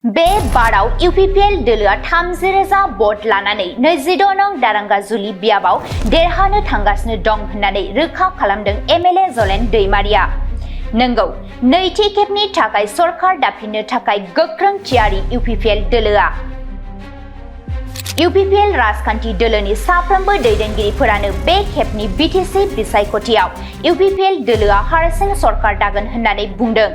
बे बाराव इउपिपिएल दोलोआ 30,000 भट लानानै 22 नं दारांगाजुलि बियाबाव देरहानो थांगासिनो दं होननानै रोखा खालामदों एमएलए जलेन दैमारिया। नंगौ, नैथि खेबनि थाखाय सरकार दाफिननो थाखाय गोख्रों थियारि इउपिपिएल दोलोआ। इउपिपिएल राजखान्थि दोलोनि साफ्रोमबो दैदेनगिरिफोरानो बे खेबनि बिटिसि बिसायख'थियाव इउपिपिएल दोलोआ हारसिं सरकार दागोन होननानै बुंदों।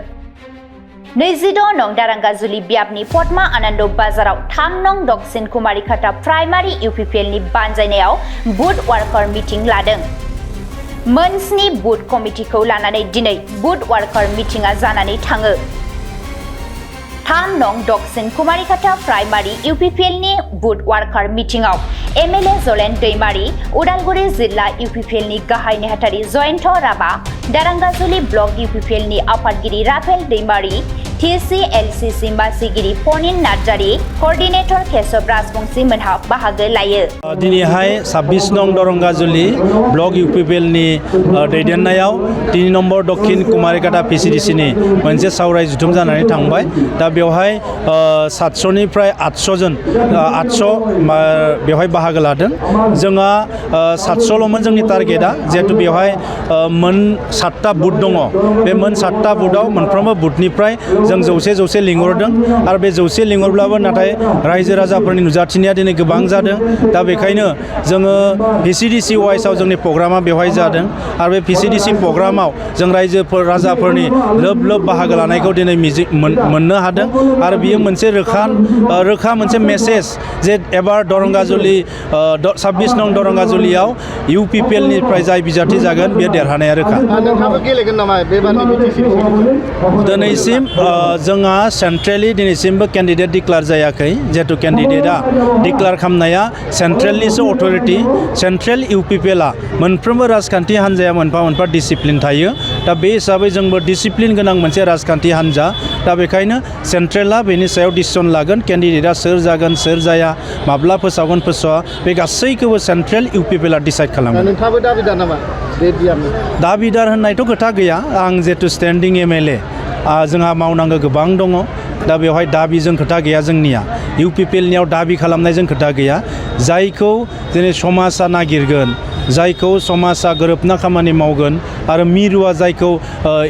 22 नं दारांगाजुलि बियाबनि पद्मा आनन्द बाजाराव 3 नं दक्षिण कुमारीघाटा प्राइमारि इउपिपिएलनि बानजायनायाव बुथ वार्कार मिटिं लादों। मोन 7 बुथ कमिटिखौ लानानै दिनै बुथ वार्कार मिटिंआ जानानै थाङो। 3 नं दक्षिण कुमारीघाटा प्राइमारि इउपिपिएलनि बुथ वार्कार मिटिंआव एमएलए जलेन दैमारि, उदालगुरि जिल्ला इउपिपिएलनि गाहाय नेहाथारि जयन्त राभा, दारांगाजुलि ब्लक इउपिपिएलनि आफादगिरि राफेल दैमारि, TCLCC मासिगिरि पनिन नार्जारि, कोअर्डिनेटर केशव राजबंशी मोनहा बाहागो लायो। दिनैहाय 26 नं दारांगाजुलि ब्लक इउपिपिएलनि दैदेननायाव 3 नम्बर दक्षिण कुमारीघाटा PCDCनि मोनसे सावराय जुथुम जानानै थांबाय। दा बेवहाय 700 निफ्राय 800 जन 800 बेवहाय बाहागो लादों। जोंहा 700ल'मोन जोंनि टारगेटआ, जिहेतु बेवहाय मोन 7टा बुथ दङ। बे मोन 7टा बुथआव मोनफ्रोमबो बुथनिफ्राय जों 100 लिंहरदों आरो बे 100 लिंहरब्लाबो नाथाय रायजो राजाफोरनि नुजाथिनाया दिनै गोबां जादों। दा बेखायनो जोङो PCDC वाइसआव जोंनि प्रग्रामा बेवहाय जादों आरो बे PCDC प्रग्रामाव जों राजाफोरनि लोब बाहागो लानायखौ दिनै मोननो हादों आरो बियो मोनसे रोखा मोनसे मेसेज जे एबार दारांगाजुलि 26 नं दारांगाजुलियाव इउपिपिएलनिफ्राय जाय बिजाथि जागोन बेयो देरहानाया रोखा। नोंथाङाबो गेलेगोन नामा बेबारनि बिटिसि? दिनैसिम जोंहा सेन्ट्रेलि दिनैसिमबो केन्डिडेट डिक्लेयार जायाखै। जिहेतु केन्डिडेटआ डिक्लेयार खालामनाया सेन्ट्रेलनिसो अथरिटि। सेन्ट्रेल इउपिपिएलआ मोनफ्रोमबो राजखान्थि हान्जाया मोनफा डिसिप्लिन थायो। दा बे हिसाबै जोंबो डिसिप्लिन गोनां मोनसे राजखान्थि हान्जा। दा बेखायनो सेन्ट्रेलआ बेनि सायाव डिसिसन लागोन। केन्डिडेटआ सोर जागोन सोर जाया, माब्ला फोसावगोन फोसावा, बे गासैखौबो सेन्ट्रेल इउपिपिएलआ डिसाइड खालामगोन। नोंथाङाबो दाबिदार नामा बे बियामनि? दाबिदार होननायथ' खोथा गैया। आं जिहेतु स्टेन्डिं एमएलए, जोंहा मावनांगौ गोबां दङ। दा बेवहाय दाबिजों खोथा गैया जोंनिया। इउपिपिएलनियाव दाबि खालामनायजों खोथा गैया। जायखौ दिनै समाजा नागिरगोन, जायखौ समाजा गोरोबना खामानि मावगोन आरो मिरुआ जायखौ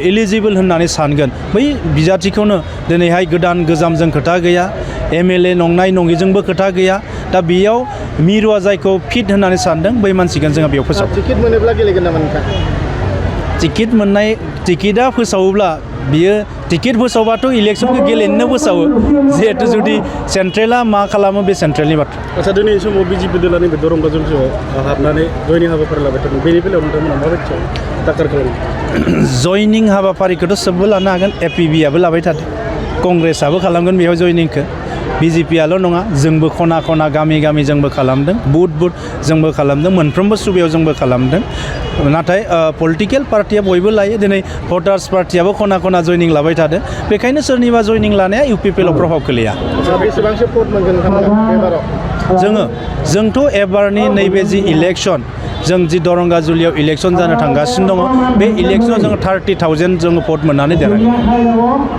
एलिजिबल होननानै सानगोन, बै बिजाथिखौनो दिनैहाय गोदान गोजामजों खोथा गैया, एमएलए नंनाय नङिजोंबो खोथा गैया। दा बेयाव मिरुआ जायखौ फिट होननानै सानदों बै मानसिखौ जोङो बेयाव फोसाव। टिकेट मोनोब्ला गेलेगोन नामा नोंथां? टिकेटआ फोसावोब्ला बियो टिकेट फोसावबाथ' इलेक्सनखौ गेलेनो फोसावो। जिहेतु जुदि सेन्ट्रेला मा खालामो बे सेन्ट्रेलनि बाथ्रा। आच्चा, दिनै समाव बिजेपि दोला नैबे दारांगाजुलियाव हाबनानै जयनिं हाबाफारि लाबाय थादों। बेनि बेलायाव नोंथांमोना माबायदि दाखार खालामो? जयनिं हाबाफारिखौथ' सोबबो लानो हागोन। एपिबिआबो लाबाय थादों, कंग्रेसआबो खालामगोन बेयाव जयनिंखौ। बिजेपिआल' नङा, जोंबो खना गामि जोंबो खालामदों, बुथ जोंबो खालामदों, मोनफ्रोमबो सुबायाव जोंबो खालामदों। नाथाय पलिटिकेल पार्टिया बयबो लायो। दिनै भटार्स पार्टियाबो खना जयनिं लाबाय थादों। बेखायनो सोरनिबा जयनिं लानाया इउपिपिएलआव प्रभाब खोलैया। बेसेबांसो भट मोनगोन नोंथांमोना एबाराव? जोंथ' एबारनि नैबे जि इलेक्सन, जों जि दारांगाजुलियाव इलेक्सन जानो थांगासिनो दङ, बे इलेक्सनाव जोङो 30,000 जोङो भट मोननानै देरहागोन।